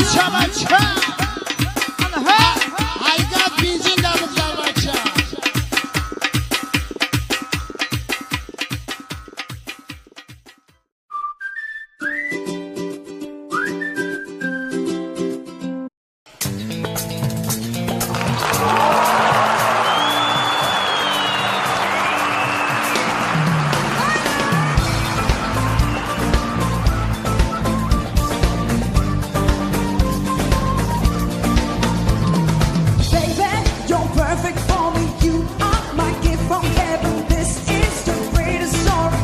Бача, бача. Ай газ, бензин да бигзар, бача. Baby, you're perfect for me. You are my gift from heaven. This is the greatest story.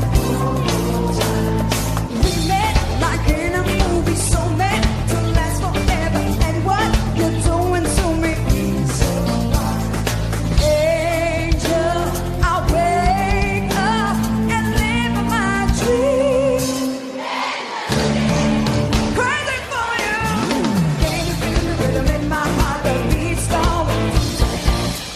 We met like in a movie, so meant to last forever. And what you're doing to me is angel. I wake up and live my dream. Crazy for you. Can you feel the rhythm in my heart? The beat's going.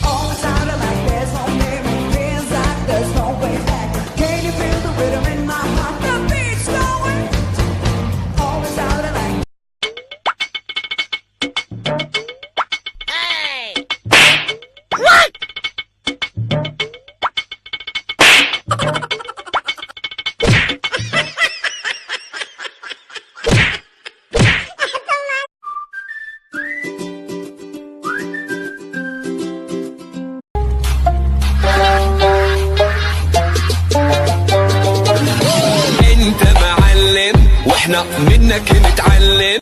Always sounding like there's no limit. Feels like there's no way back. Can you feel the rhythm in my heart? The beat's going. Always sounding like. انت معلم واحنا منك نتعلم.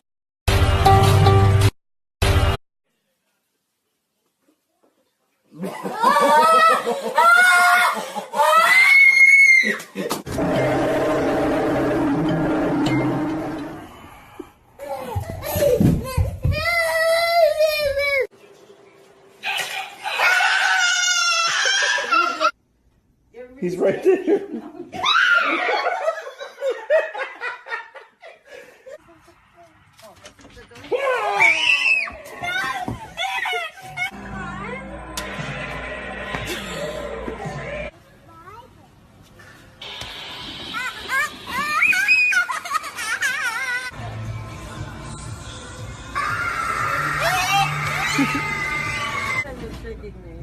He's right there. You're shaking me.